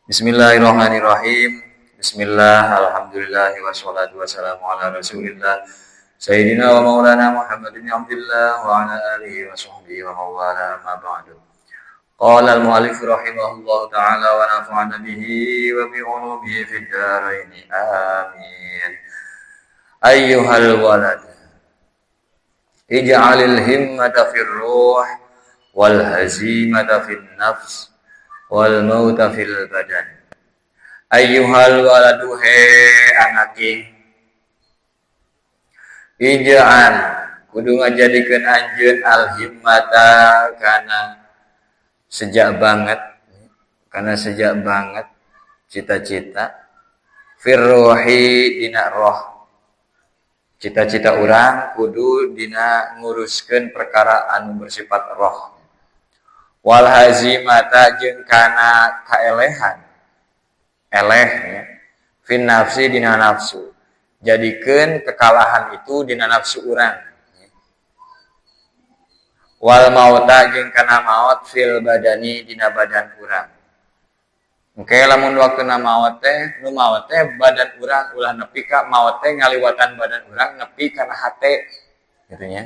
Bismillahirrahmanirrahim. Bismillah, alhamdulillah, wassalatu wassalamu ala rasulillah Sayyidina wa maulana Muhammad ibn Abdullah wa ala alihi wa sahbihi wa mawala, amma ba'du. Qala al-mu'allif rahimahullah ta'ala wa nafa'ana bihi wa bi ulumihi fid dharain. Amin. Ayyuhal walad, ij'alil himmata fir ruh wal hazimata fin nafs wal mauta fil badan. Ayyuhal waladu, he anaki, ij'al, kudu ngajadikeun anjeun, al himmata, kana sejak banget, karena sejak banget cita-cita, firrohi, dina roh. Cita-cita urang kudu dina nguruskeun perkara anu bersifat roh, wal hazimata, jeung kana kaelehan, eleh ya, fin nafsi, dina nafsu. Jadikeun kekalahan itu dina nafsu urang, wal mauta, jeung kana maut, fil badani, dina badan urang. Oke, lamun waktuna maot teh, nu maot teh badan urang, ulah nepi ka maot teh ngaliwatan badan urang nepi kana hate gitu nya.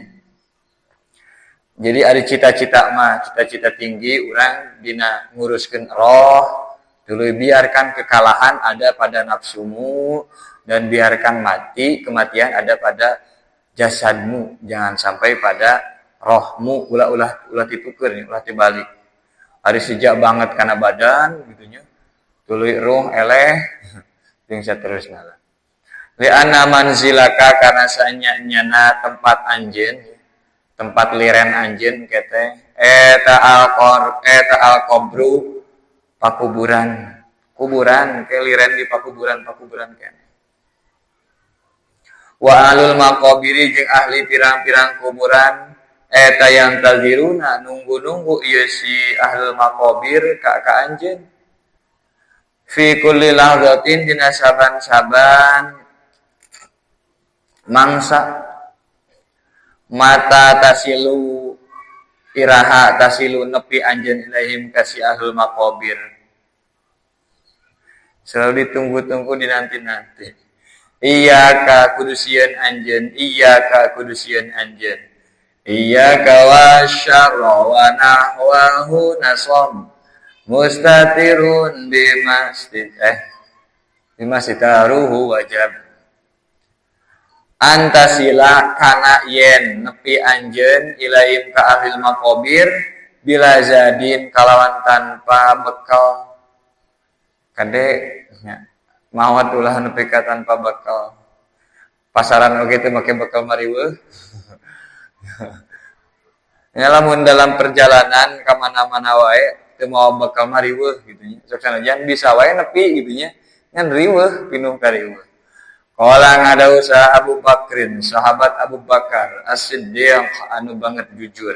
Jadi ada cita-cita mah, cita-cita tinggi urang dina nguruskeun roh, dulu biarkan kekalahan ada pada nafsumu dan biarkan mati, kematian ada pada jasadmu, jangan sampai pada rohmu, ulah ulah ulah dituker nih, ulah dibalik. Hari sejak banget karena badan gitu nya. Tuluy roh eleh jeung saterusna lah. Li anna manzilaka, karena sanya-nyana tempat anjeun, tempat liren anjeun kete eta al eta al qabru, pakuburan, kuburan ke liren di pakuburan, pakuburan kene. Wa ahlul maqabiri, jeung ahli pirang-pirang kuburan, eta yantaziruna, nunggu-nunggu ieu si ahlul maqabir ka anjeun, fi kulli lahzatin, dina saban-saban mangsa. Mata tasilu, iraha, tasilu, nepi anjeun, ilaihim, ka si ahlul maqabir. Selalu ditunggu-tunggu, dinanti-nanti. Iyyaka, kudu sieun anjeun, iyyaka, kudu sieun anjeun. Iyyaka wasyarra wa nahwahu nasab mustatirun bimasjid bimasitaruhu wajab. Antasila, kana yen nepi anjeun, ilaihim, ka ahlil maqabir, bila zadin, kalawan tanpa bekal. Kade nya, mawat ulah nepi ka tanpa bekal. Pasaran oge teu make bekal mariweuh ya. Lamun dalam perjalanan ka mana-mana wae teu mawa bekal mariweuh gitu nya. Sok sanajan bisa wae nepi gitu nya, ngan riweuh, pinuh kariweuh. Qala, ngadawuh saha, Abu Bakrin, sahabat Abu Bakar As-Siddiq anu banget jujur,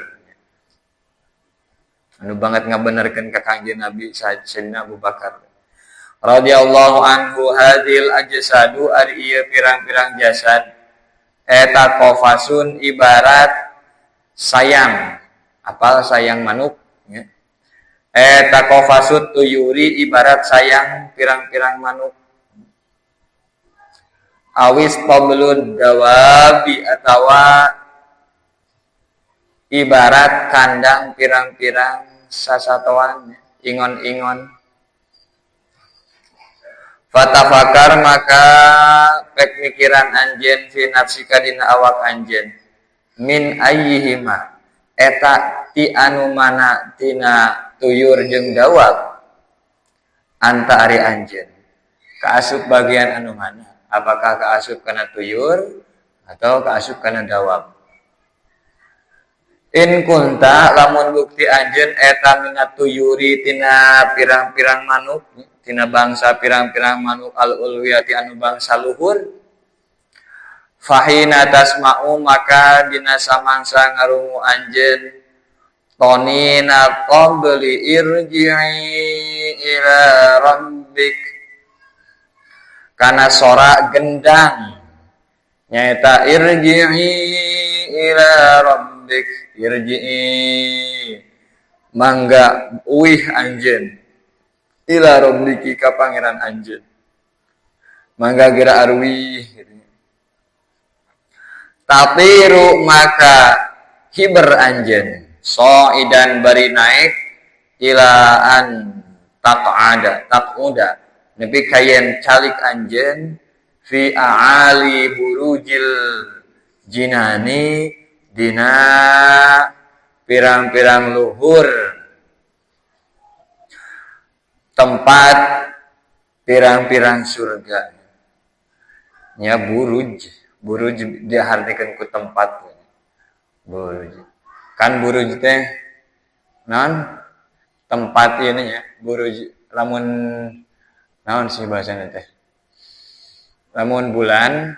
anu banget ngabenerkeun ka Kangjeng Nabi, Sayyidina Abu Bakar radhiyallahu anhu, hadil ajsadu, ari ieu pirang-pirang jasad, eta qofasun, ibarat sayang. Apal sayang manuk ya? Eta qofasut tuyuri, ibarat sayang pirang-pirang manuk, awis qablud dawabi, atawa ibarat kandang pirang-pirang sasatoan, ingon-ingon. Fatafakar, maka pek mikiran anjeun, fi nafsika, dina awak anjeun, min ayyihima, eta ti anu mana tina tuyur jeung dawab, anta, ari anjeun kaasup bagian anu mana? Apakah kaasup kana tuyur atau kaasup kana dawab? In kunta, lamun bukti anjeun eta minat tuyuri, tina pirang-pirang manuk, tina bangsa pirang-pirang manuk, al ulwiyati, anu bangsa luhur, fahina tasma'u, maka dina samangsa ngarungu anjeun, tonina qabli irji'i ila rabbik, kana sora gendang nyaeta irji'i ila rabbik, irji'i, mangga uih anjeun. Ila rabbiki ka pangeran anjeun. Mangga geura arwih gitu. Tatiru maka hiber anjeun soidan bari naik ila an taq'ada taq'uda nepi kayen calik anjeun fi a'ali burujil jinani dina pirang-pirang luhur tempat pirang-pirang surga nya. Buruj, buruj diartikan ku tempat. Buruj kan, buruj teh non tempat ini ya. Buruj lamun naon sih bahasanya teh, lamun bulan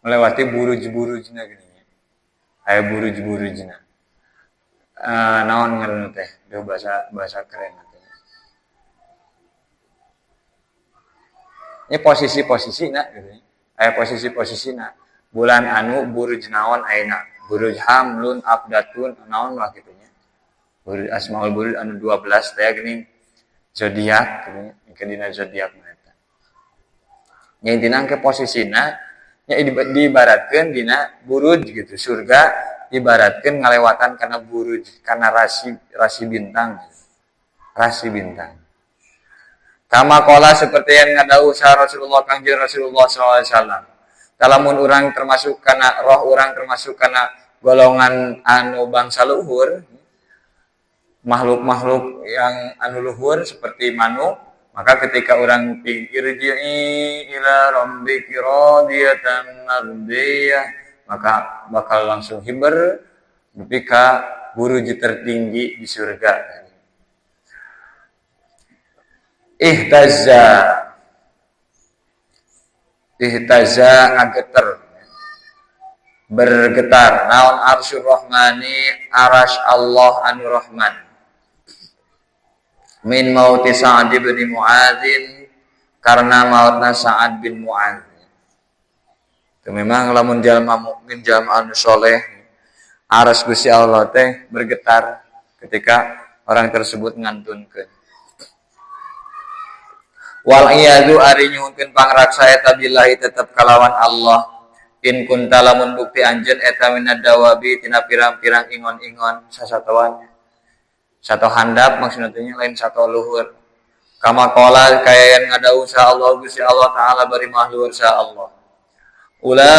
melewati buruj-burujna gini, aya buruj-burujna, naon ngaranna teh? Duh, bahasa bahasa keren teh. Ini posisi-posisi nah gitu. Aya posisi-posisi nah. Bulan anu buruj naon ayeuna? Buruj hamlun, abdatun, naon lah gitu nya. Buruj, asmaul buruj anu 12 teh geuning, zodiak gitu nya. Engke dina zodiak mah eta. Nya intina ke posisina nya diibaratkeun dina buruj gitu. Surga ibaratkeun ngalewatan kana buruj, kana rasi rasi bintang. Rasi bintang. Kama qala seperti yang ngadawuh Rasulullah, Kangjeng Rasulullah SAW. Lamun urang termasuk kana roh urang termasuk kana golongan anu bangsa luhur, makhluk-makhluk yang anu luhur seperti manuk, maka ketika orang irji'i ila rabbiki radiyatan mardiyah, maka bakal langsung hiber nepi ka buruj tertinggi di surga. Ihtazza, ihtazza ngageter, bergetar naon arsyur rahmani, aras Allah anu Rahman, min mauti Sa'ad bin Mu'adzin, karena mautna Sa'ad bin Mu'adz. Itu memang lamun jalma mukmin, jalma anu soleh, aras Gusti Allah teh bergetar ketika orang tersebut ngantunkeun. Wal iyadu ari nyuhunkeun pangraksa eta billahi tetep kalawan Allah, in kunta lamun bukti anjeun eta minad dawabi tina pirang-pirang ingon-ingon, sasatoan, sato handap maksudna teh, lain sato luhur. Kama qala kaya yang ngadawuh sa Allah, Gusti Allah Ta'ala bari maha luhur sa Allah, ulaika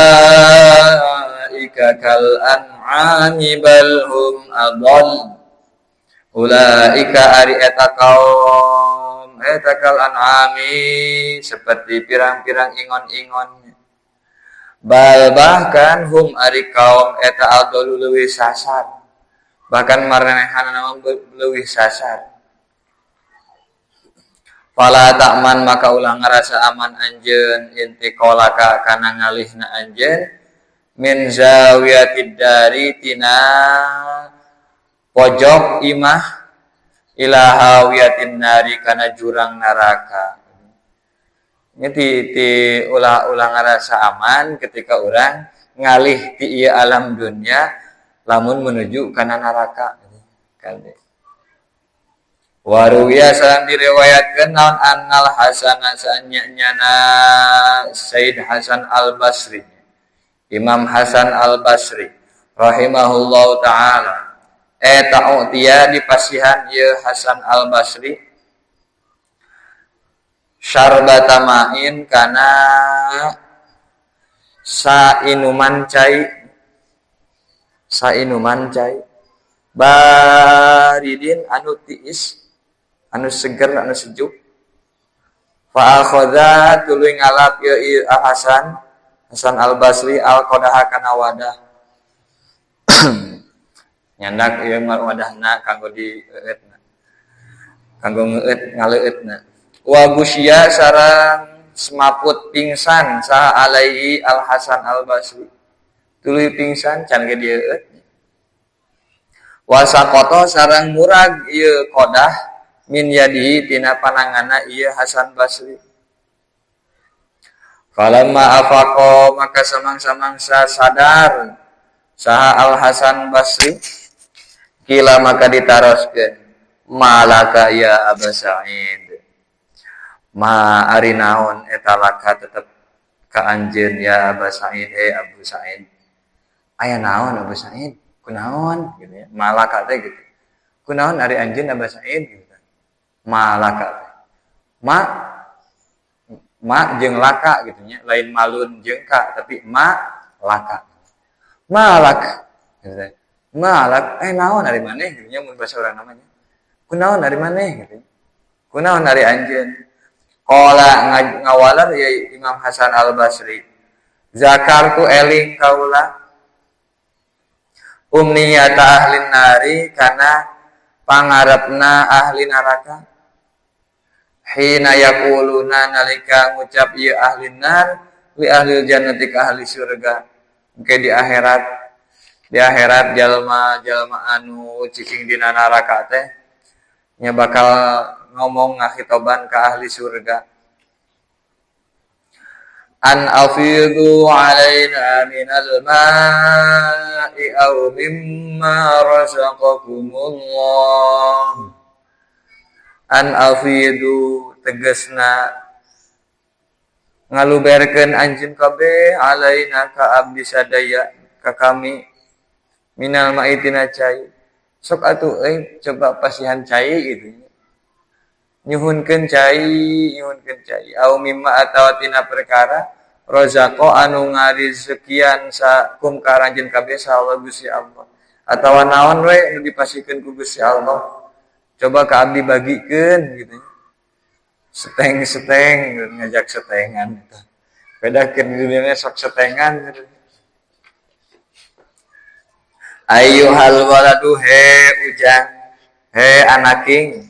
kal an'ami bal hum adall. Ulaika ari eta kaum eta kal an'ami seperti pirang-pirang ingon-ingon, bal bahkan hum ari kaum eta adallu leuwih sasar, bahkan maranehana leuwih sasar. Fala ta'man maka ulah ngerasa aman anjeun intiqalaka kana ngalihna anjeun min zawiyatid dari tina pojok imah ila hawiyatin nari kana jurang neraka. Ini ti ulah ulah ngerasa aman ketika orang ngalih ti ieu alam dunia lamun menuju kana neraka kan. Waruwiya sareng diriwayatkeun naon annal Hasan nyana Sayyid Hasan Al Basri, Imam Hasan Al Basri rahimahullahu taala, eta utia dipasihan ieu Hasan Al Basri syarbata ma'in kana sainuman cai, sainuman cai baridin anu tiis, anu seger, anu sejuk. Fa akhadha tuluy ngalap ieu Al Hasan, Hasan Al Basri, al qadaha kana wadah, nyandak ieu wadahna kanggo dieueutna, kanggo ngeueut ngaleueutna. Wa gusya sareng semaput pingsan saha alaihi Al Hasan Al Basri, tuluy pingsan can ge dieueut. Wa saqata sareng murag ieu qadah min yadihi tina pananganna ieu Hasan Basri. Falamma afaqa maka samang-samangsa sadar saha Al Hasan Basri, kila maka ditaroskeun, malaka ya Aba Sa'id. Ma ari naon eta laka tetep ka anjeun ya Aba Sa'id, eh Abu Sa'id. Aya naon Abu Sa'id? Kunaon gitu ya. Malaka teh gitu. Kunaon ari anjeun Abu Sa'id gitu. Malaka teh. Ma ma jeung laka gitu nya, lain malun jeung ka tapi ma laka. Malak gitu teh. Malak naon ari maneh gitu nya mun bahasa urang namanya. Kunaon ari maneh gitu. Kunaon ari anjeun? Qala ngawaler ya Imam Hasan Al-Basri. Zakartu eling kaula umniyata ahli nari kana pangarepna ahli neraka. Hina yaquluna nalika ngucap ieu ahli nar li ahli jannati ka ahli surga. Engke di akhirat jalma-jalma anu cicing dina neraka teh nya bakal ngomong ngakhitoban ka ahli surga. An afidu alaina minal ma'i aw mimma razaqakumullah. An afidu tegasna ngaluberkeun anjeun kabeh alaina ka abdi sadaya ka kami minal ma'i tina cai. Sok atuh euy coba pasihan cai gitu. Nyuhunkeun cai, nyuhunkeun cai. Au mimma atawa tina perkara rozaqo anu ngarizekian sa kum ka aranjeun kabeh saha Gusti Allah. Atawa naon we nu dipasihkeun ku Gusti Allah. Coba ka abdi bagikeun gitu. Seteng-seteng ngajak setengan gitu. Bedakeun di dunia sok setengan gitu. Ayyuhal waladu he ujang he anaking.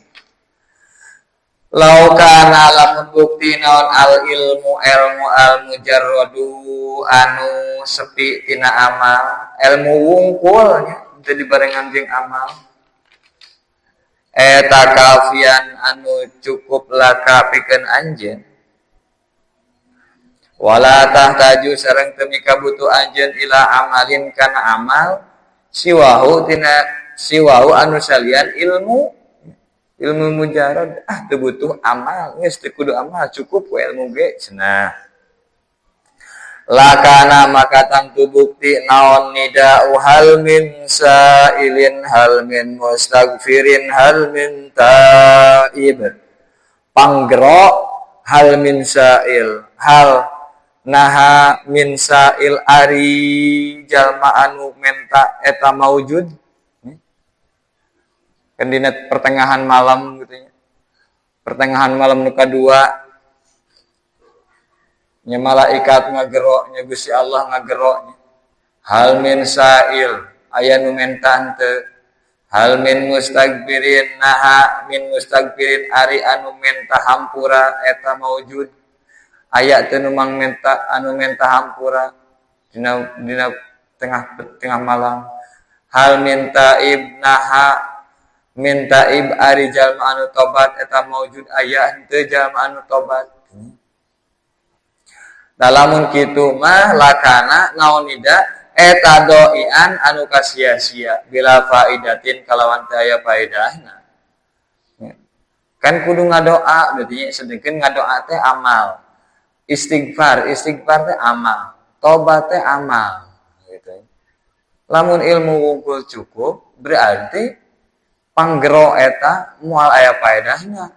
Lau kana lamun bukti naon al ilmu ilmu al mujarradu anu sepi tina amal, ilmu wungkul nya teu dibarengan jeung amal. Eta kafian anu cukup laka pikeun anjeun. Wala tahtaju sareng teu mikabutuh anjeun ila amalin kana amal siwahu tina siwahu anu salian ilmu. Ilmu mujarad teu butuh amal, geus teu kudu amal, cukup we ilmu ge cenah. Lakana maka tangtu bukti naon nida'u hal min sa'ilin hal min mustaghfirin hal min ta'ib. Panggero hal min sa'il, hal naha min sa'il ari jalma anu menta eta maujud. Kan dina pertengahan malam gitu nya. Pertengahan malam nu kadua nya malaikat ngagero nya Gusti Allah ngagero nya. Hal min sa'il aya nu menta henteu. Hal min mustaghfirin naha min mustaghfirin ari anu menta hampura eta maujud. Aya teu nu mang menta anu menta hampura dina tengah malam. Hal min ta'ib naha minta ib ari jalma anu tobat eta maujud aya henteu jalma anu tobat. Lamun kitu mah lakana naon nida eta doian anu kasia-sia bila faidatin kalawan teu aya faedahna. Kan kudu ngadoa berarti sedengkeun ngadoa teh amal. Istighfar, istighfar teh amal, tobat teh amal gitu. Lamun ilmu wungkul cukup berarti panggero eta moal aya faedahna.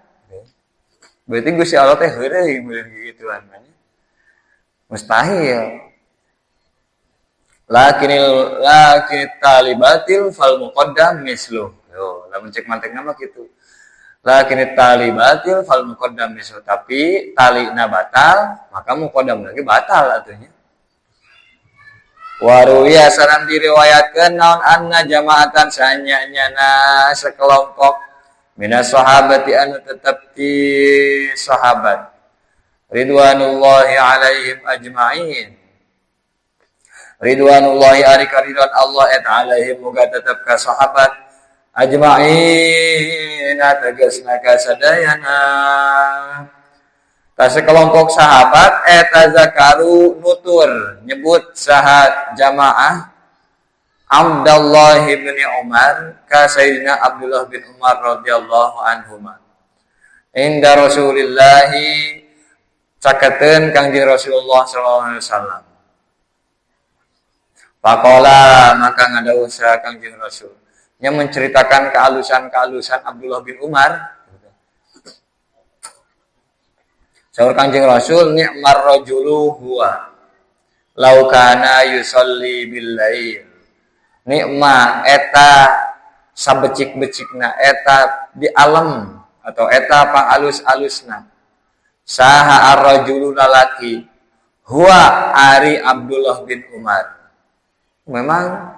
Berarti Gusti Allah teh heureuy meureun gituan mah. Mustahil. Lakinil lakinit talibatil fal muqaddam mislu. Yo, lamun cek mantekna mah kitu. Lakinit talibatil fal muqaddam mislu, tapi talina batal, maka muqaddam lagi batal atunya. Waruya sareng diriwayatkeun naon anna jamaatan sanyanyana sekelompok minas sahabati anu tetep ti sahabat ridwanullahi alaihim ajmain. Ridwanullahi ari karidwan Allah et alaihim muga tetep ka sahabat ajmain tegasna ka sadayana. Ta sekelompok sahabat eta zakaru nutur nyebut saha jamaah Abdullah bin Umar ka Sayyidina Abdullah bin Umar radhiyallahu anhuma. Inda Rasulillahi caketeun Kangjeng Rasulullah sallallahu alaihi wasallam. Faqala maka ngadawuh saha Kangjeng Rasul. Nya menceritakan kealusan-kealusan Abdullah bin Umar. Saur Kangjeng Rasul ni'mar rajulu huwa law kana yusalli bil lail. Nikma eta sabecik-becikna eta di alam atau eta pangalus-alusna. Saha ar-rajulu lalaki huwa ari Abdullah bin Umar. Memang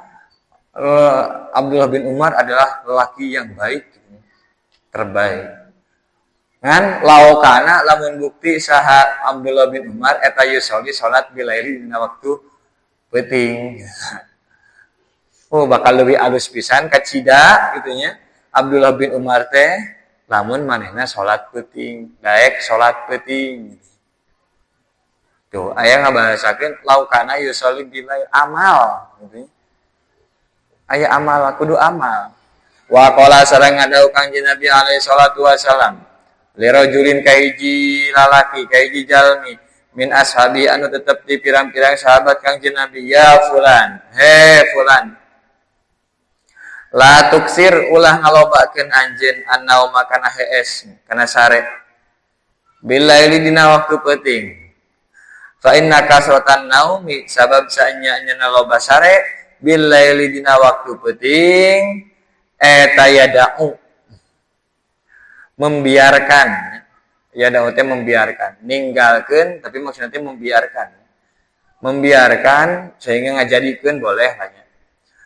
Abdullah bin Umar adalah lelaki yang baik, terbaik. Ngan laukana lamun bukti saha Abdullah bin Umar eta yusolli salat bilaili dina waktu peuting. Oh bakal leuwih alus pisan kacida kitu nya Abdullah bin Umar teh lamun manehna salat peuting, daek salat peuting. Tuh aya ngabahasakeun laukana yusolli bilail amal gitu. Aya amal kudu amal. Wa qala sareng ngadawuh Kangjeng Nabi alaihi salatu wasalam lirajulin kahiji lalaki kahiji jalmi min ashabi anu tetep di pirang-pirang sahabat Kangjeng Nabi, ya fulan, he fulan, la tuksir ulah ngalobakeun anjeun annauma kana hees kana sare bilaili dina waktu peuting, fa inna kasratan naumi sabab saenya-nya loba sare bilaili dina waktu peuting eta yada'u membiarkan, yada'u teh membiarkan, ninggalkeun tapi maksudna teh membiarkan, membiarkan sehingga ngajadikeun boleh lah nya.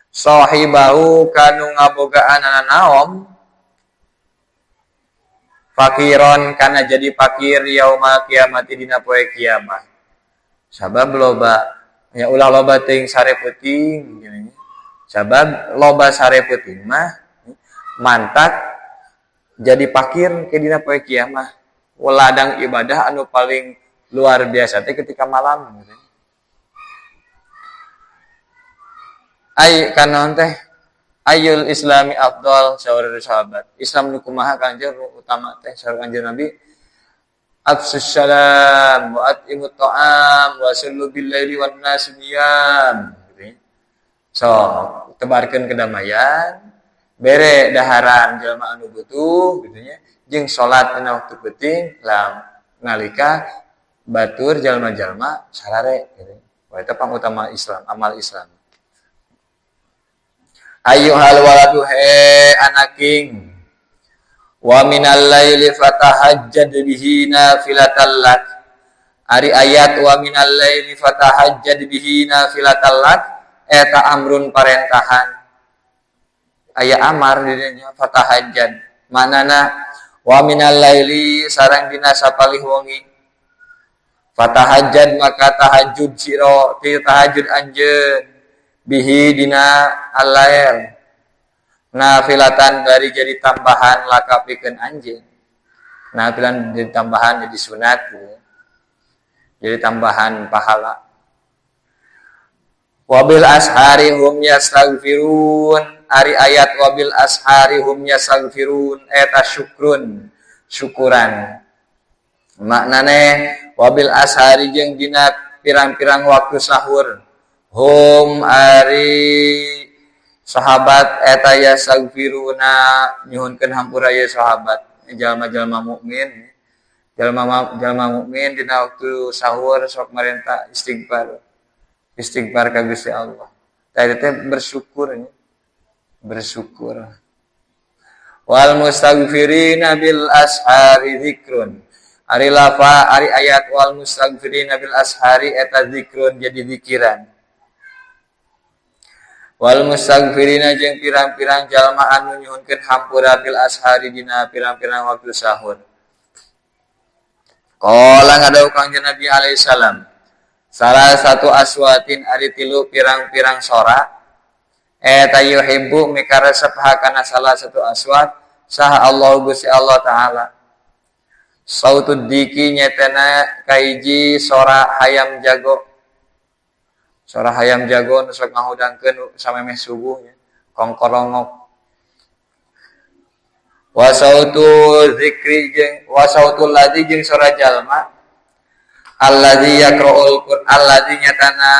Sahibahu kanu ngabogaan naom fakiron kana jadi fakir yauma kiamati dina poe kiamat. Sabab loba nya ulah loba teuing sare peuting gini. Sabab loba sare peuting mah mantak jadi fakir ke dina poe kiamat. Ladang ibadah anu paling luar biasa teh ketika malam gitu. Ay kanon teh ayul islami afdal saur sahabat. Islam nu kumaha kanjeng utama teh saur kanjeng Nabi afsus salam wa at'imut ta'am wa sallu bil laili wan nas niyam. So, tebarkeun kedamaian, bere daharan jelema anu butuh gitu nya, jeung salat dina waktu peuting lam nalika batur jalma-jalma sarare gitu. Wah eta pangutama Islam, amal Islam. Ayyuhal waladu he anaking wa minal laili fatahajjad bihi nafilatan lak. Ari ayat wa minal laili fatahajjad bihi nafilatan lak eta amrun parentahan. Aya amar di dinya fatahajjad. Manana wa minal laili sareng dina sapalih wengi. Fatahajjad maka tahajud sira ti tahajud anjeun bihi dina al-lail nafilatan bari jadi tambahan laka pikeun anjeun. Nafilan jadi tambahan jadi sunat gitu. Jadi tambahan pahala. Wabil ashari hum yastaghfirun. Ari ayat wabil ashari hum yastaghfirun eta syukrun syukuran. Maknane wabil ashari jeung dina pirang-pirang waktu sahur hum ari sahabat eta yastaghfiruna nyuhunkeun hampura ye sahabat jalma-jalma mukmin, jalma mukmin dina waktu sahur sok marenta istighfar, istighfar ka Gusti Allah. Tah eta teh bersyukur nya, bersyukur. Wal mustaghfirina bil ashari dzikrun. Ari lafa ari ayat wal mustaghfirina bil ashari eta dzikrun jadi zikiran. Wal mustaghfirina jeung pirang-pirang jalma anu nyuhunkeun hampura bil ashari dina pirang-pirang waktu sahur. Qala ngadawuh Kangjeng Nabi alaihi salam, salah satu aswatin ari tilu pirang-pirang sora eta yuhibbu mikaresep kana salah satu aswat saha Allah Gusti Allah taala. Sautud diki nyetena kaiji sora hayam jago. Sora hayam jago nu sok ngahudangkeun samemeh subuh nya, kongkorongok. Wa sautu zikri jeung wa sautul ladzi jeung sora jalma alladzi yaqra'ul Qur'an alladzi nyatana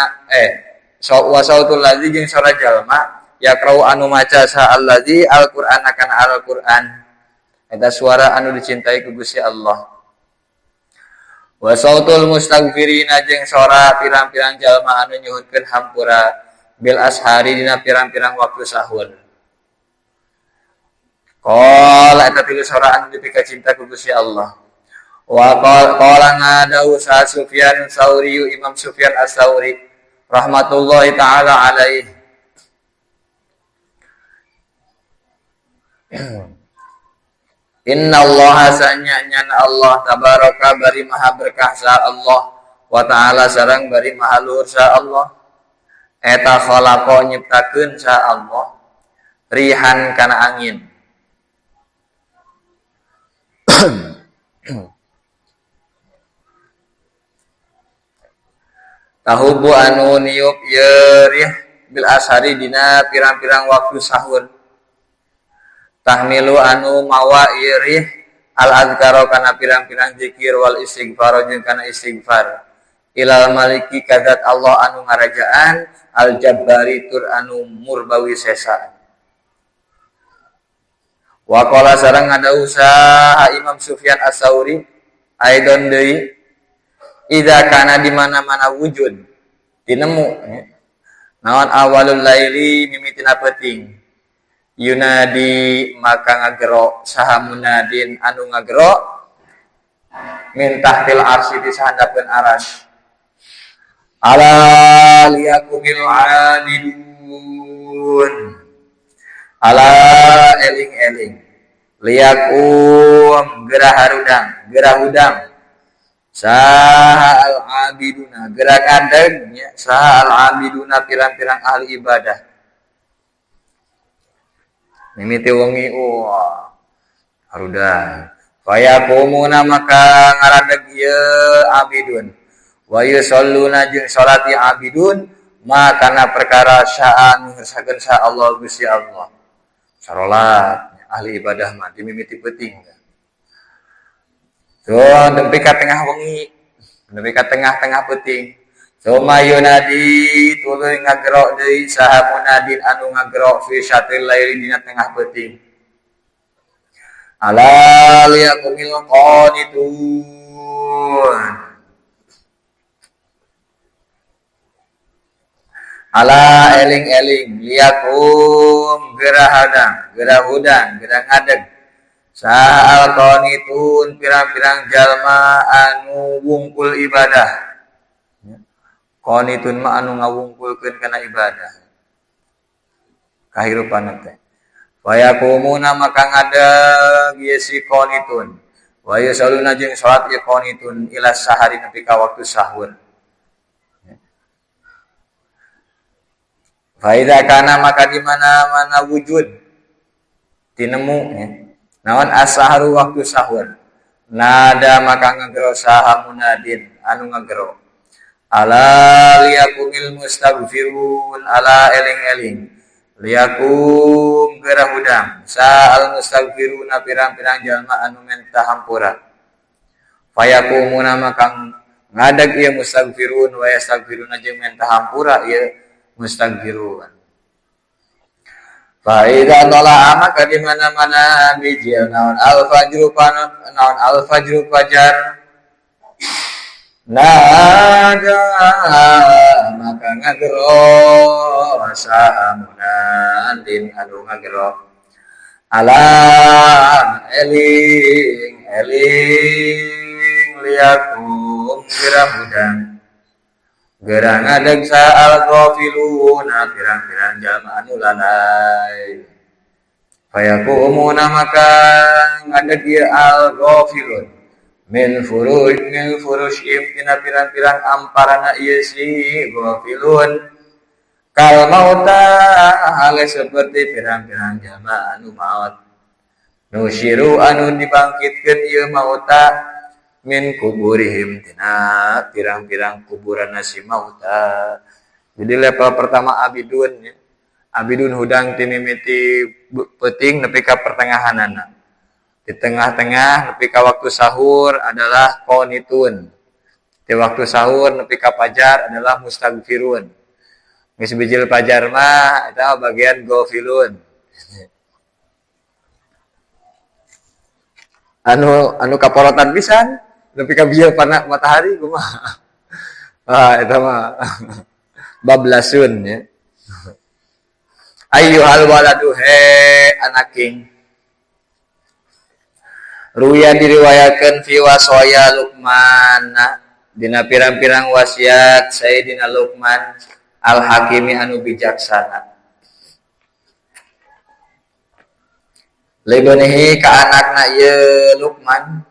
wa sautul ladzi jeung sora jalma yaqra'u anu maca sa alladzi al-Qur'ana kana al-Qur'an eta suara anu dicintai ku Gusti Allah. Wa sautul mustaghfirina jeung sora pirang-pirang jalma anu nyuhunkeun hampura bil ashari dina pirang-pirang waktu sahur. Qala eta tilu sora anu dipika cinta ku Gusti Allah. Wa qala ngadau sa Sufyan Sauri Imam Sufyan As-Sauri rahmatullahi taala alaihi. Inna Allah sanya Allah tabaraka bari maha berkah sa Allah wa ta'ala sareng bari maha luhur sa Allah. Eta khalaqa nyiptakeun sa Allah rihan kana angin. Tahubu anu niup ieu rih bil ashari dina pirang-pirang waktu sahur. Tahmilu anu mawa ieu rih al azkaro kana pirang-pirang zikir wal istighfar jeung kana istighfar. Ilal maliki kadzat Allah anu ngarajaan al jabbari tur anu murbawi sesa. Wa qala sareng ngadawu saha Imam Sufyan As-Sauri aidon deui idza kana di mana-mana wujud tinemu naon awalul laili mimitina peuting yunadi maka ngagero saha munadin anu ngagero min tahtil arsy di sahandapeun aras ala liyakumil abidun ala eling-eling liyakum gerah harudang gerah hudang saha al-abiduna gerah ngadeg nya saha al-abiduna pirang-pirang ahli ibadah mimiti wengi wah harudang fayaqumuna maka ngaradeg ieu abidun wa yusalluna jeung salati abidun ma kana perkara sya'an ngersakakeun sa Allah Gusti Allah. Sarolat ahli ibadah mah dimimiti peuting. Tuh nepi ka tengah wengi, nepi ka tengah-tengah peuting. Suma yunadi tuluy ngagero deui saha munadin anu ngagero fi syatril laili dina tengah peuting. Ala liyakumil qanitun. Ala eling-eling liyakum gerah hadang, gerah hudang, gerah ngadeg. Sa'al qanitun pirang-pirang jalma anu wungkul ibadah. Qanitun mah anu ngawungkulkeun kana ibadah. Kahirupan teh. Wa yaqumuna maka ngadeg ieu si qanitun. Wa yusalluna jeung salat ieu qanitun ila sahari nepi ka waktu sahur. Faida kana maka di mana-mana wujud tinemu ya. Naon as-sahru waktu sahur. Nada maka ngagero saha munadin anu ngagero. Ala liyakumil mustaghfirun ala eling-eling. Liyakum gerah hudang sa'al mustaghfiruna pirang-pirang jalma anu menta hampura. Fayakumuna maka ngadeg ieu mustaghfirun wa yastaghfiruna jeung menta hampura ieu mustaghfirun. Fa idza tala'a maka di mana-mana bijil naon al-fajru panon naon al-fajru fajar nada maka ngagero saha munadin anu ngagero ala eling eling liyakum gerah hudang gerah ngadeg sa'al ghafiluna pirang-pirang jalma anu lalai fayakumuna maka ngadeg ieu al ghafilun min furuj min furushim tina pirang-pirang amparana ieu si ghafilun kal mauta hale seperti pirang-pirang jalma anu maot nusyiru anu dibangkitkeun ieu mauta min kuburihim tina pirang-pirang kuburan si mauta. Jadi level pertama abidun ya. Abidun hudang ti mimiti peuting nepi ka pertengahanana. Di tengah-tengah nepi ka waktu sahur adalah qonitun. Di waktu sahur nepi ka pajar adalah mustagfirun. Geus bijil pajar mah eta bagian ghafilun. Anu kaporotan pisan nepi ka bijil pana matahari kumaha. Ah eta mah bablasun ya. Ayyuhal waladu he anaking. Ruya diriwayatkeun fi wasaya Luqman dina pirang-pirang wasiat Sayyidina Luqman al-Hakimi anu bijaksana. Libnihi ka anakna ieu Luqman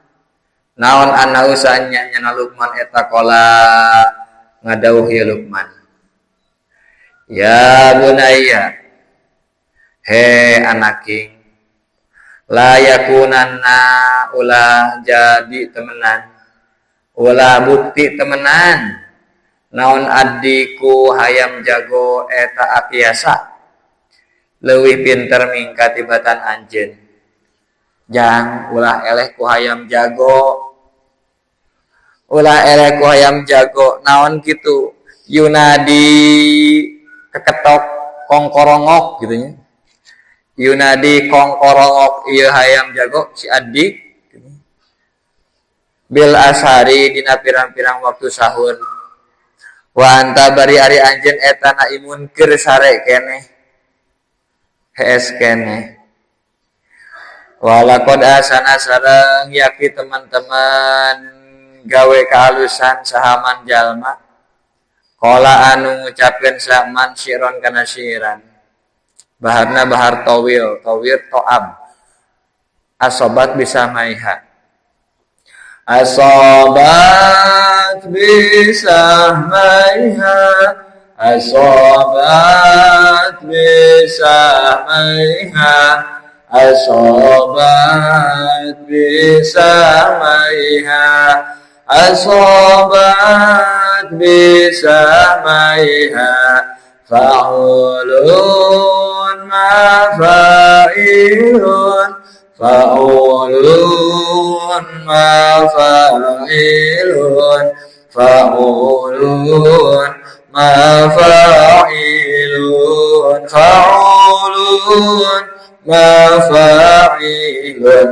naon anau sanya nyana Luqman eta qala ngadauh ieu Luqman. Ya bunayya he anaking la yakunanna ulah jadi temenan ulah bukti temenan naon addiku hayam jago eta apiasa leuwih pinter mingka tibatan anjeun jang ulah eleh ku hayam jago ulah eleh ku hayam jago naon kitu yunadi keketok kongkorongok gitu nya. Yunadi kongkorongok ieu hayam jago si adik bil ashari dina pirang-pirang waktu sahur wa anta bari ari anjeun eta naimun keur sare keneh hees keneh walaqad asana sareng yaki teman-teman gawe kaalusan sahaman jalma qala anu ngucapkeun saman syiron kana syiran baharna bahar tawil, tawil to'ab. Asobat bisa maiha. Asobat bisa maiha. Asobat bisa maiha. Asobat bisa maiha. Asobat bisa maiha. Fa'ulun ma fa'ilun fa'ulun ma fa'ilun fa'ulun ma fa'ilun fa'ulun ma fa'ilun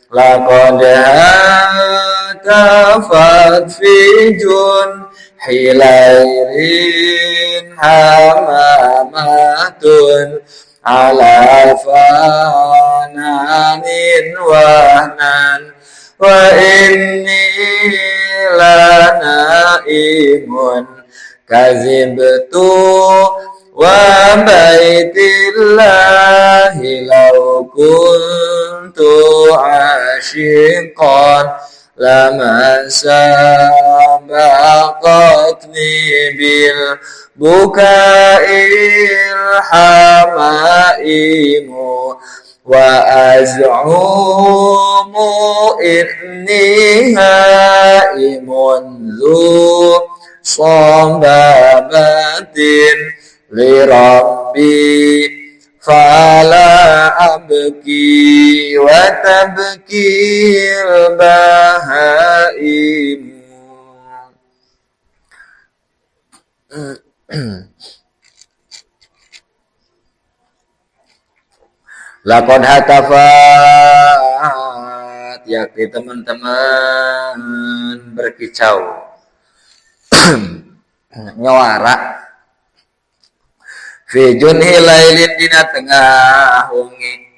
laqad hatafat fi jun hilairin hamamatun ala fananin wahnan wa inni lanaimun kazibtu wa baitillahi law kuntu asyiqan lama sabaqatni bil bukail hamaimu wa az'umu inni haimun zu sababatin li rabbi fala abki wa tabkil bahaim. Laqad hatafat yakni teman-teman berkicau nyawara fi junhi lailin dina tengah wengi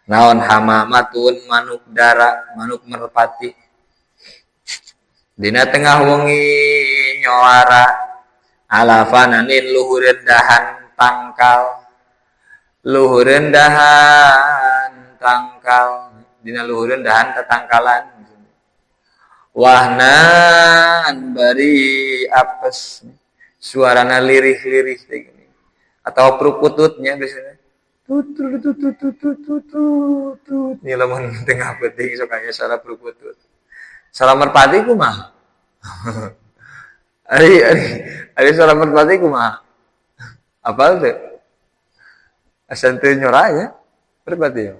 naon hamamatun manuk dara manuk merpati dina tengah wengi nyawara ala fananin luhureun dahan tangkal luhureun dahan tangkal dina luhureun dahan tatangkalan wahnan bari apes suarana lirih-lirih gini atau perukututnya biasanya tut tut tut tut tut tut tut tut ini lamun tengah penting sok aya suara perukutut suara merpati kumaha ari ari ari suara merpati kumaha apal teu asa teu nyora nya merpati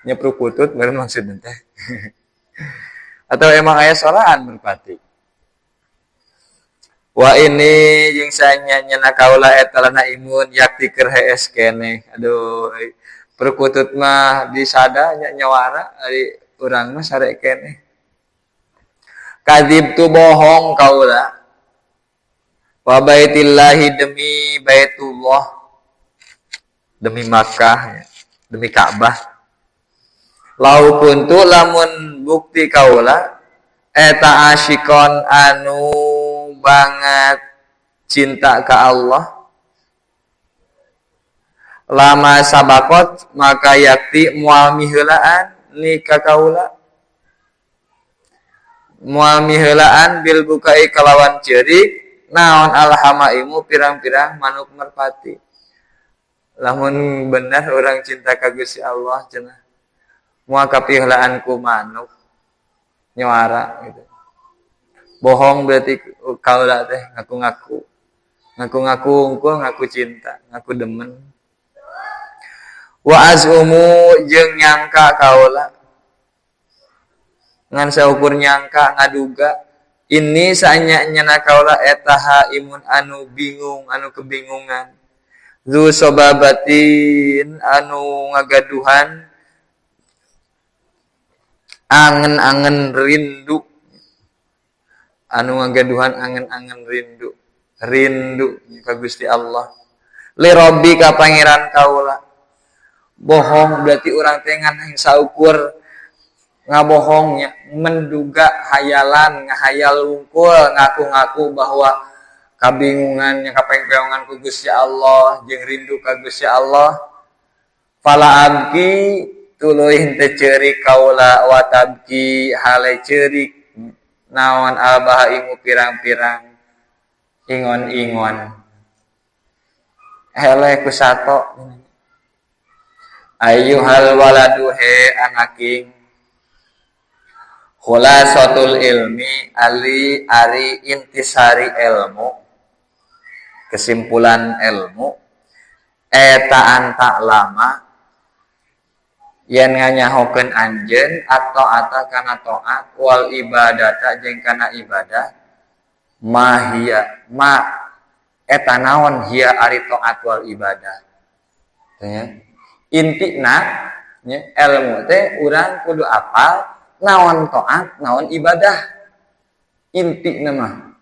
Nya perkutut baru maksudnya teh. Atau emang aya soraan merpati. Wa inni jeung sanya-nyana kaula eta lanaimun yakti keur hees keneh. Aduh, perkutut mah disada nya nyawara, ari urang mah sare keneh. Kadzibtu bohong kaula. Wa baitillahi demi Baitullah, demi Makkah, demi Ka'bah. Lau kuntu lamun bukti kaula eta asyikon anu banget cinta ka Allah, lama sabakot maka yakti moal miheulaan ni ka kaula, moal miheulaan bil bukai kalawan ceurik naon alhamaimu pirang-pirang manuk merpati. Lamun bener orang cinta ka Gusti Allah cenah moal kapiheulaan ku manuk nyuara gitu. Bohong berarti kaula teh ngaku-ngaku. Ngaku-ngaku unggul, ngaku cinta, ngaku demen. Wa azumu jeung nyangka kaula. Ngan saukur nyangka ngaduga ini saanya-nyana kaula eta haimun anu bingung, anu kebingungan. Zu sobabatin anu ngagaduhan angen-angen rindu, anu ngagaduhan angen-angen rindu, rindu ka Gusti Allah, li rabbi ka pangeran kaula. Bohong berarti urang teh ngan saukur ngabohongnya, menduga hayalan, ngahayal wungkul, ngaku-ngaku bahwa kabingungannya kapengpeongan ku Gusti Allah jeung rindu ka Gusti Allah. Fala abki tuluy henteu ceurik kaula wa tabki hale ceurik naon albahaimu pirang-pirang ingon-ingon hele ku sato. Ayyuhal waladu he anaking, khulasatul ilmi ali ari intisari ilmu, kesimpulan ilmu eta anta lama yen nganyahokeun anjeun atau ata kana taat wal ibadata jeung kana ibadah mahia ma eta naon hia ari taat wal ibadah. Ya. Intina nya ilmu teh urang kudu apal naon taat naon ibadah. Intina mah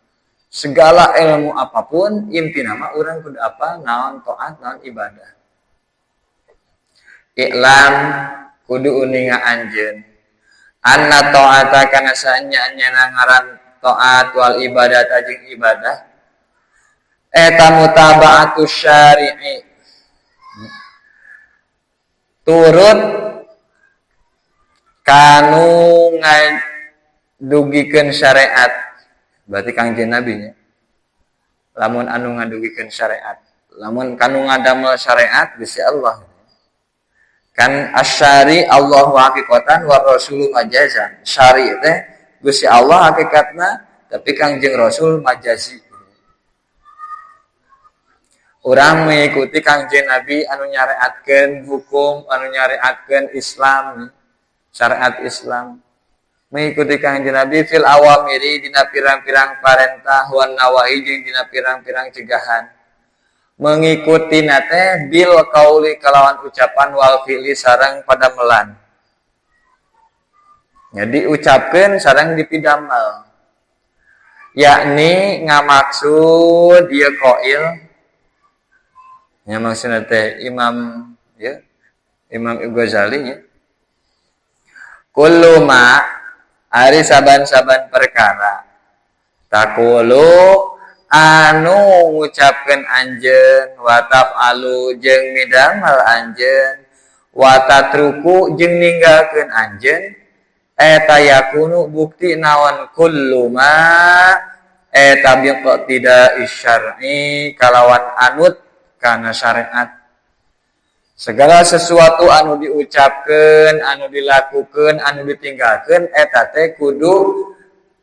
segala ilmu apapun intina mah urang kudu apal naon taat naon ibadah. Iklam kudu uninga anjeun anna ta'ata kana saanya-nya ngaran taat wal ibadah jeung ibadah eta mutaba'atu syari'i turut kanu ngadugikeun syariat. Berarti Kangjeng Nabi nya lamun anu ngadugikeun syariat, lamun kanu ngadamel syariat Gusti Allah. Kan asyari Allahu hakikatan wa rasulu majazan. Syari teh Gusti Allah hakikatna tapi Kangjeng Rasul majazi. Urang mengikuti Kangjeng Nabi anu nyareatkeun hukum, anu nyareatkeun Islam, syariat Islam. Mengikuti Kangjeng Nabi fil awamiri dina pirang-pirang parentah wan nawahi jeung dina pirang-pirang cegahan. Mengikuti nate bil kauli kalawan ucapan wal fi'li sareng padamelan. Jadi ucapkeun sareng dipidamel. Yakni ngamaksud ieu qail nya maksudna teh Imam ya, Imam Ghazali nya. Kullu ma ari saban-saban perkara taqulu anu ngucapkeun anjeun wa taf'alu jeung midamel anjeun wa tatruku jeung ninggalkeun anjeun eta yakunu bukti naon kullu ma eta biqtida syar'i kalawan anut kana syariat. Segala sesuatu anu diucapkeun, anu dilakukeun, anu ditinggalkeun eta teh kudu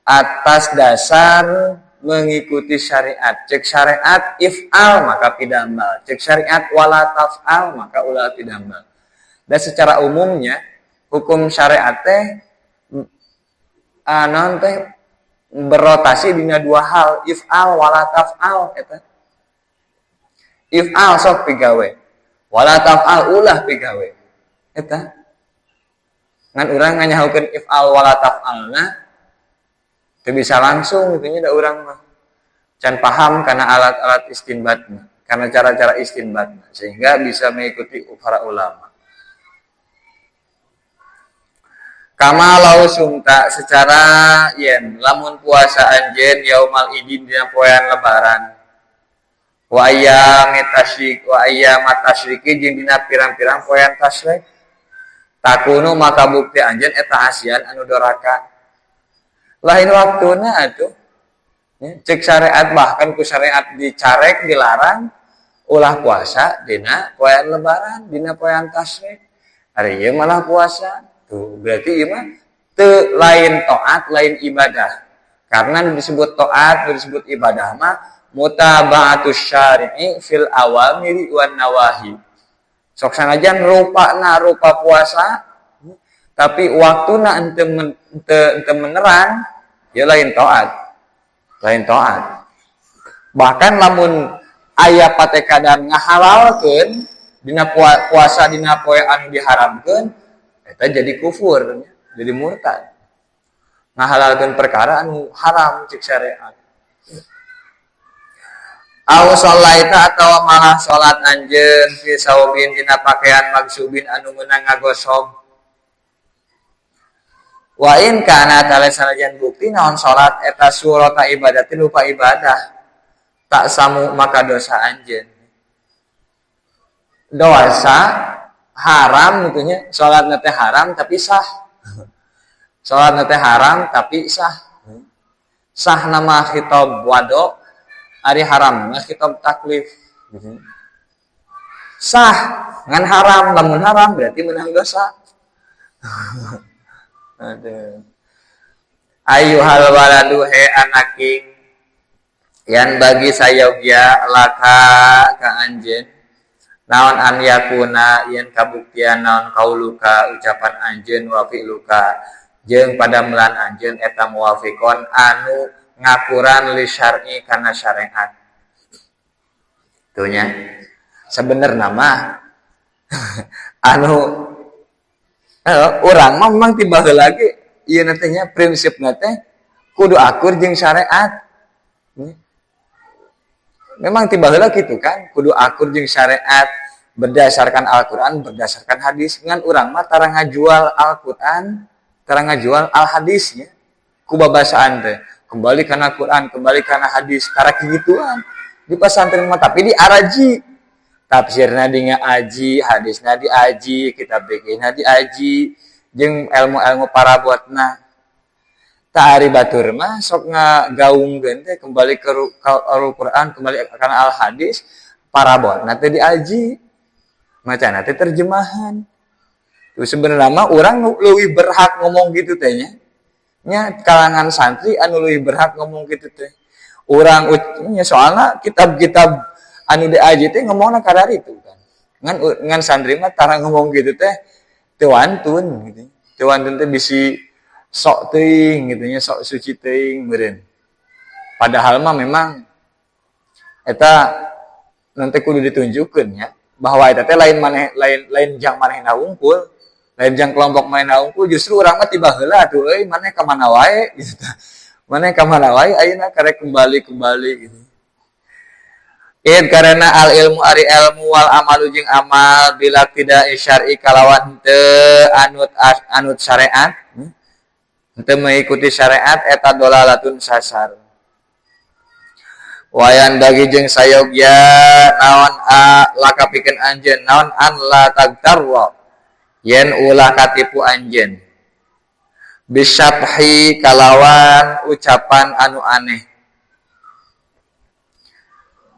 atas dasar mengikuti syariat. Cek syariat if'al maka pidamel, cek syariat wala taf'al maka ulah pidamel. Dan secara umumnya Hukum syariat teh naon teh berotasi dina dua hal, if'al wala taf'al eta. If'al sok pigawe, wala taf'al ulah pigawe. Eta. Ngan urang nganyahokeun if'al wala taf'alna teu bisa langsung gitu nya, da urang mah can paham karena alat-alat istinbatna, karena cara-cara istinbatna sehingga bisa mengikuti para ulama. Kama lau sumta secara yen lamun puasa anjeun yaumal idin dina poean lebaran wa ayyamit tasyrik wa ayyamat tasyriqi jeung dina pirang-pirang poean tasyrik takunu maka bukti anjeun eta asian anu doraka. Lain waktuna atuh. Cek syariat bahkan ku syariat dicarek dilarang ulah puasa dina poean lebaran dina poean tasyrik. Ari ieu malah puasa. Tuh, berarti ieu mah teu lain taat, lain ibadah. Karena disebut taat, disebut ibadah mah mutaba'atus syari'i fil awamiri wan nawahi. Sok sanajan rupana rupa puasa, tapi waktuna ente menerang, ya lain taat. Lain taat. Bahkan lamun aya patekadan ngahalalkeun dina puasa dina poe anu diharamkeun, eta jadi kufur, jadi murtad. Ngahalalkeun perkara anu haram cek syariat. Aw sholaita atawa malah salat anjeun fi saubin dina pakaian magsubin anu meunang ngagosok. Wa in kana tale sanajan bukti naon salat eta surata ibadatin rupa ibadah, tak samu maka dosa anjeun. Dosa haram gitu nya, salat teh haram tapi sah. Salat teh haram tapi sah. Sah nama khitab wado, ari haram mah khitab taklif. Sah ngan haram, lamun haram berarti menang dosa. Aduh. Ayuhal waladu he anaking yan bagi sayogya laka ka anjeun naon an yakuna yen kabuktian naon kauluka ucapan anjeun wa fi'luka jeung padamelan anjeun eta muwafiqon anu ngakuran li syar'i kana syariat. Tuh nya. Sebenarna mah anu urang mah memang tiba heula ge ieu teh nya prinsipna teh kudu akur jeung syariat. Memang tiba heula kitu kan, kudu akur jeung syariat berdasarkan Al-Qur'an, berdasarkan hadis. Ngan urang mah tara ngajual Al-Qur'an, tara ngajual al-hadisnya. Ku babasaan teh, kembali kana Quran, kembali kana hadis, tara kegituan. Di pesantren mah tapi di araji. Tafsirna di ngaaji, hadisna diaji, kitab fikihna diaji, jeung ilmu-ilmu parabotna. Ta ari batur mah sok ngagaungkeun teh kembali ke Al-Qur'an, kembali kana al-hadis, parabotna teh diaji. Macana teh terjemahan. Tuh sebenarnya mah urang leuwih berhak ngomong gitu teh nya. Nya kalangan santri anu leuwih berhak ngomong gitu teh. Urang nya soalna kitab-kitab anu diaji teh ngomongna kadar itu kan. Ngan ngan santri mah tara ngomong gitu teh teu wantun gitu. Teu wantun teh bisi sok teuing gitu nya, sok suci teuing meureun. Padahal mah memang eta nanti kudu ditunjukkeun nya bahwa eta teh lain maneh, lain lain jang manehna wungkul, lain jang kelompok manehna wungkul, justru urang mah tiba heula atuh euy maneh ka mana wae gitu. Maneh ka mana wae ayeuna karek kembali-kembali gitu. Id karena al ilmu ari ilmu wal amalu jeung amal bila tidak syar'i kalawan teu anut anut syariat, teu mengikuti syariat eta dolalatun sasar. Wayan bagi jeung sayogya naon a laka pikeun anjeun naon an la tagtarra yen ulah katipu anjeun bisyabhi kalawan ucapan anu aneh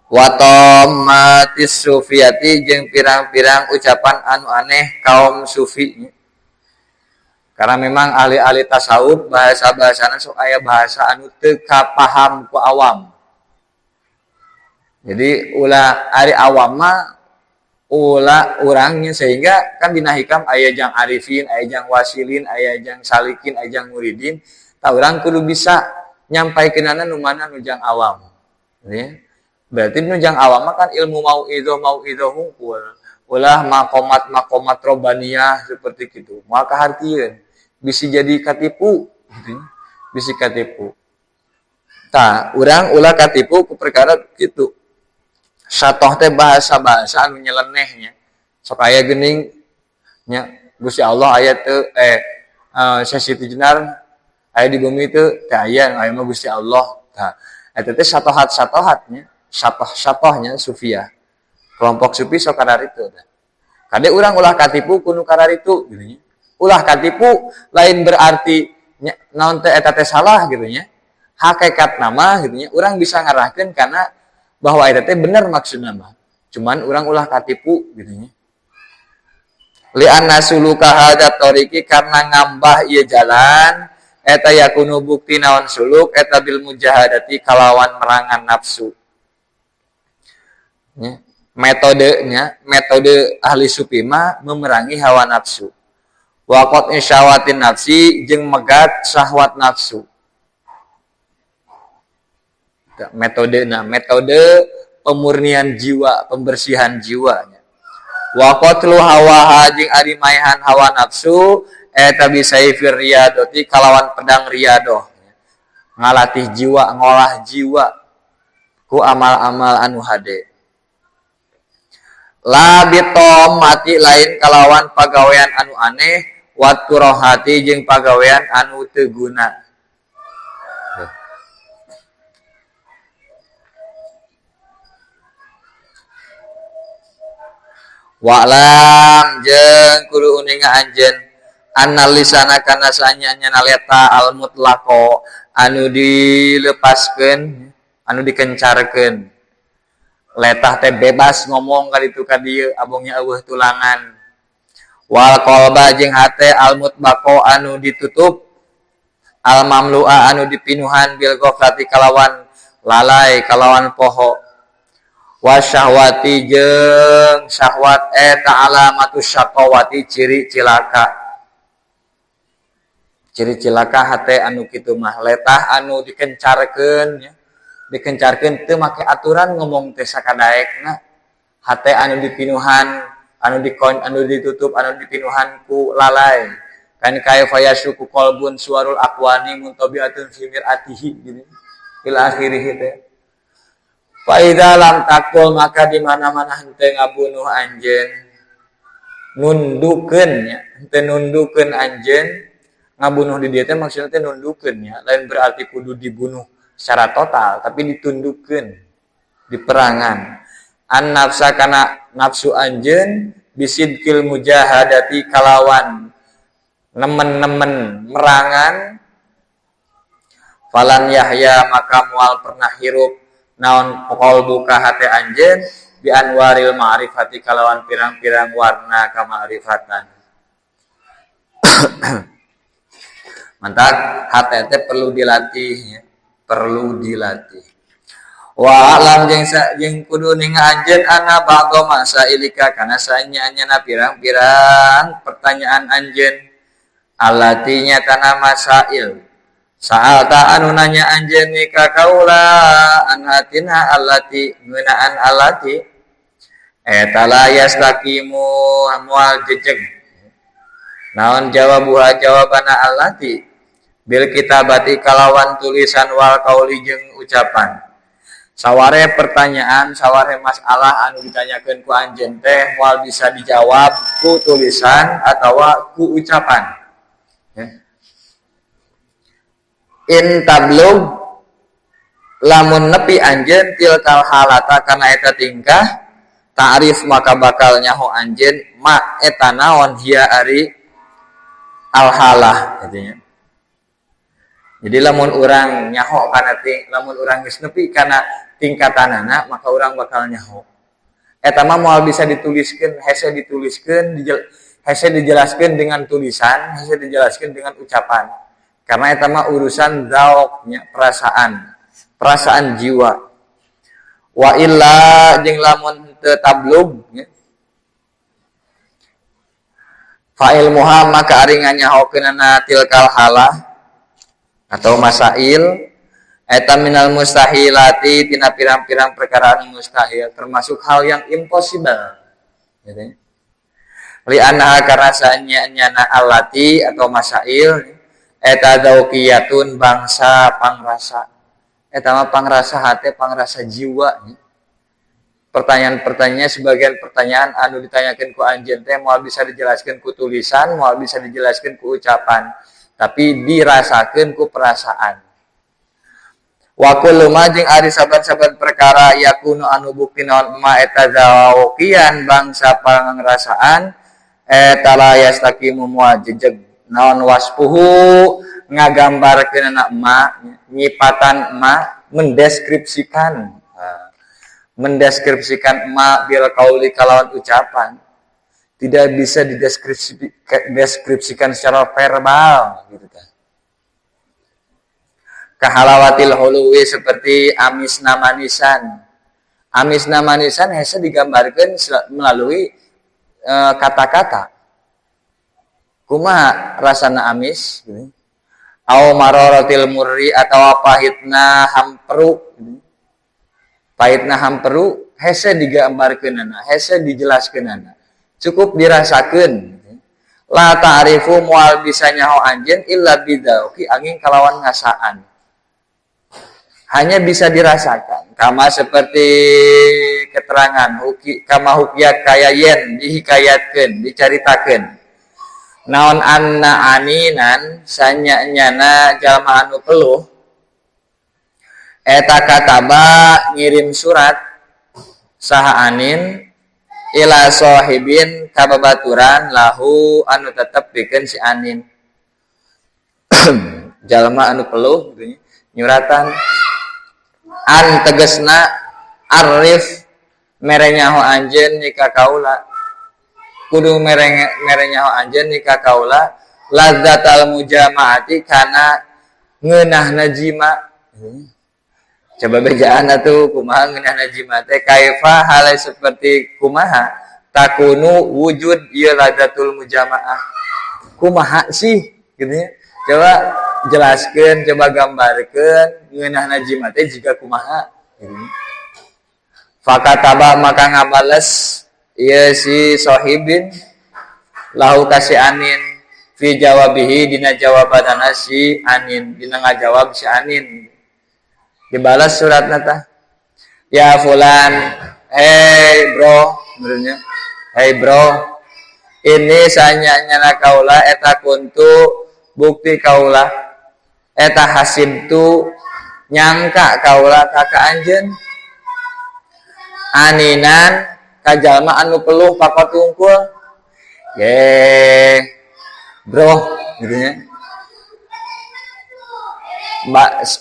watomatis sufiyati jeung pirang-pirang ucapan anu aneh kaum sufi. Karena memang ahli-ahli tasawuf bahasa-bahasana sok aya bahasa anu teu kapaham ku awam. Jadi ulah ari awam mah Ulah urangnya sehingga kan dina hikam aya jang arifin, aya jang wasilin, aya jang salikin, aya jang muridin. Tah urang kudu bisa nyampaikeunana nu mana nu jang awam. Ya. Berarti nu jang awam mah kan ilmu mauidhoh hungkul. Ulah maqamat-maqamat robaniyah seperti kitu. Moal kahartieun. Bisi jadi katipu gitu. Bisi katipu. Tah urang ulah katipu ku perkara kitu. Satoh teh bahasa-bahasa anu nyelenehnya. Sok aya geuning nya Gusti Allah aya teu Syekh Siti Jenar aya di bumi teu teu aya, aya mah Gusti Allah. Tah eta teh satohat-satohatnya, satoh-satohnya sufia. Kelompok sufi sok kararitu teh. Kade urang ulah katipu ku nu kararitu gitu nya. Ulah katipu lain berarti nya, naon teh eta teh salah gitu nya. Hakikat nama gitu nya, urang bisa ngarahkeun kana bahwa eta teh bener maksudna mah. Cuman urang ulah katipu gitu nya. Li anna suluka hadza tariqi karena ngambah ieu jalan eta yakunu bukti naon suluk eta bil mujahadati kalawan merangan nafsu. Nya, metodenya, metode ahli sufi mah memerangi hawa nafsu. Wa qat'i syawatin nafsi jeung megat syahwat nafsu. Metode, nah, metode pemurnian jiwa, pembersihan jiwanya. Wa qatlu hawaha jeung ari maehan hawa nafsu eta bisaifir riyadoti kalawan pedang riyadoh. Ngalatih jiwa, ngolah jiwa ku amal-amal anu hade. La bitomati lain kalawan pagawean anu aneh, wa turohati jeung pagawean anu teu guna. Wa'lam jeung kudu uninga anjeun annal lisana kana saanya leta al mutlaqo anu dilepaskeun anu dikencarkeun letah teh bebas ngomong ka ditu ka dieu abongnya eueuh tulangan wal qalba jeung hate al mutbaqo anu ditutup al mamlu'a anu dipinuhan bil ghaflati kalawan lalai kalawan poho wasyahwati jeung syahwat eta alamatu syaqawati ciri cilaka. Ciri cilaka hate anu kitu mah letah anu dikencarkeun nya. Dikencarkeun teu make aturan ngomong teh sakadaekna. Hate anu dipinuhan, anu dikon, anu ditutup, anu dipinuhan ku lalai. Kan kaifa yasuku qalbun suwarul aqwani muntabi'atun fi mir'atihi gini. Ila akhirih teh. Fa idza lam taqul maka di mana-mana henteu ngabunuh anjeun nundukeun nya, henteu nundukeun anjeun ngabunuh di dieu teh maksudna teh nundukeun nya, lain berarti kudu dibunuh secara total tapi ditundukeun di perangan. An nafsa kana nafsu anjeun bisidqil mujahadati kalawan nemen-nemen merangan falan yahya maka moal pernah hirup naon qalbuka hate anjeun bi anwaril ma'rifati kalawan pirang-pirang warna kama'rifatan. Mantap, hate teh perlu dilatih ya, perlu dilatih. Wa alam jeung jeung kudu ninga anjeun ana ba'dha masailika kana saanya-anyana pirang-pirang pertanyaan anjeun allati nyatana masail Sa'alta anu nanya anjeun ka kaula an hatina allati ngeunaan allati eta la yastaqimu moal jejeg. Naon jawabuha jawabana allati bil kitabati kalawan tulisan wal kauli jeung ucapan. Saware pertanyaan, saware masalah anu ditanyakeun ku anjeun teh moal bisa dijawab ku tulisan atawa ku ucapan. Ya. In tablug lamun nepi anjeun tilkal halata kana eta tingkah ta'rif maka bakal nyaho anjeun ma eta naon hia ari alhalah gitu nya. Jadi lamun urang nyaho kana lamun urang geus nepi kana tingkatanana maka urang bakal nyaho. Eta mah moal bisa dituliskeun, hese dituliskeun, hese dijelaskeun dengan tulisan, hese dijelaskeun dengan ucapan. Karena eta mah urusan zaoknya, perasaan, perasaan jiwa. Wa illa jeung lamun teu tablug nya. Fa ilmuha maka ari nganyahokeunana tilkal halah atau masail eta minal mustahilati tina pirang-pirang perkara anu mustahil, termasuk hal yang impossible gitu. Li annaha karena sanyana allati atau masail eta dzauqiyatun bangsa pangrasa, eta mah pangrasa hate, pangrasa jiwa. Pertanyaan-pertanyaannya, sebagian pertanyaan anu ditanyakan ku anjeun teh moal bisa dijelaskan ku tulisan, moal bisa dijelaskan ku ucapan, tapi dirasakan ku perasaan. Wa kullu ma jeung ari saban-saban perkara yakunu anu bukti naon ma eta dzauqiyan bangsa pangrasaan eta la yastaqimu moal jejeg naon wasfuhu ngagambarkeun ma, nyipatan ma, mendeskripsikan mendeskripsikan ma bil qauli kalawan ucapan, tidak bisa dideskripsikan secara verbal gitu kan. Kahalawatil huluwi seperti amisna manisan. Amisna manisan hese digambarkan melalui kata-kata. Kumaha rasana amis gitu. Au mararatil murri atau pahitna hamperu gitu. Pahitna hamperu hese digambarkeunana, hese dijelaskeunana, cukup dirasakeun. La ta'rifu moal bisa nyaho anjeun illa bidzauqi angin kalawan ngasaan, hanya bisa dirasakan. Kama seperti keterangan huki, kama hukiya kaya yen dihikayatkeun, dicaritakeun naon anna aninan sanya nyana jalma anu peluh eta kataba ngirim surat saha anin ila sahibin ka babaturan lahu anu tetep pikeun si anin. Jalma anu peluh gitu, nyuratan an tegesna arif mere nyaho anjeun ka kaula, kudu mere mere nyaho anjeun ka kaula lazzatal mujamaati kana ngeunahna jima. Coba bejaan atuh kumaha ngeunahna jima teh, kaifa hale seperti kumaha takunu wujud ieu lazzatul mujamaah, kumaha sih gitu ya. Coba jelaskan, coba gambarkan ngeunahna jima teh jika kumaha gitu. Fakataba maka ngabales ieu si sohibin lahu ka si anin fi jawabihi dina jawabanana si anin, dina ngajawab si anin, dibalas suratna tah, ya fulan, hey bro, menurutnya hey bro, ini sanya nyana kaula eta kuntu bukti kaula eta hasibtu nyangka kaula ka anjeun aninan ka jalma anu peluh pakot tungkul. Ye bro gitu nya,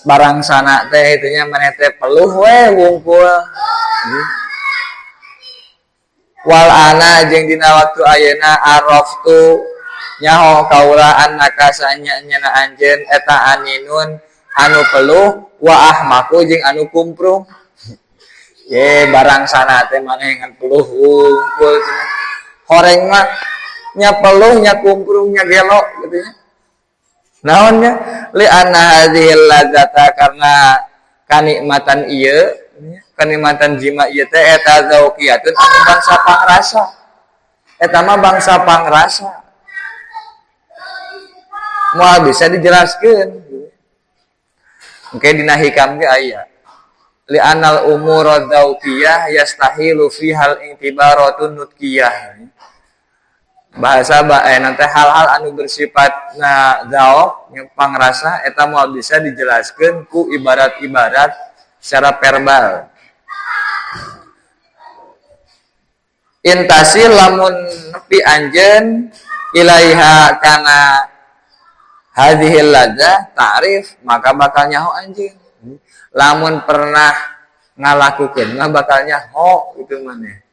barang sana teh itunya maneh teh peluh we wungkul. Wal ana jeung dina waktu ayeuna araftu nyaho kaula annaka sanya nyana anjeun eta aninun anu peluh wa ahmaku jeung anu kumprung. Ye barang sana teh maneh ngan peluh wungkul cenah, horeng mah nya peluh nya kumprung nya gelo gitu ya. Naonnya li anna hadhil ladzata karena kanikmatan ieu, kanikmatan jima ieu teh eta zauqiyatun anu bangsa pangrasa, eta mah bangsa pangrasa, moal bisa dijelaskeun. Engke dina hikam ge aya li anal umur dzauqiyah yastahilu fihal intibaratun nutqiyah. Bahasa nanti hal-hal anu bersifat na zaok yang pangrasa eta moal bisa dijelaskeun ku ibarat-ibarat secara verbal. Intasil lamun nepi anjeun ilaiha kana hadhil ladzah ta'rif maka bakal nyaho anjeun. Lamun pernah ngalakukeun mah bakal nyaho gitu maneh.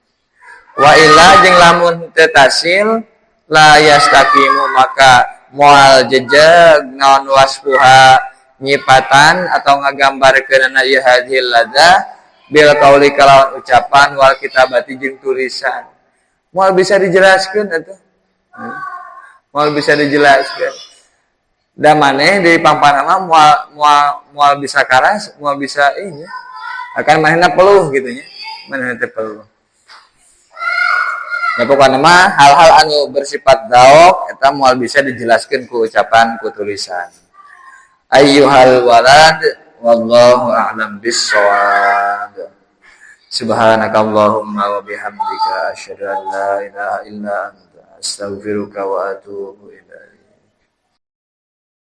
Wa illa jeung lamun teu tasil la yastaqimu maka moal jejeg naon wasfuha nyipatan atau ngagambarkeunana ieu hadhil ladzah bil qauli kalawan ucapan wal kitabati jeung tulisan, moal bisa dijelaskeun atuh. Moal bisa dijelaskan. Da maneh di pangpana mah moal moal moal bisa karas, moal bisa ini. Akan manehna peluh gitu nya. Manehna teh peluh. Ya, pokoknya mah hal-hal anu bersifat daok eta moal bisa dijelaskan ku ucapan, ku tulisan. Ayyuhal walad, wallahu a'lam bissawab. Subhanakallahumma wa bihamdika, asyhadu an la ilaha illa anta, astaghfiruka wa atubu ilaik.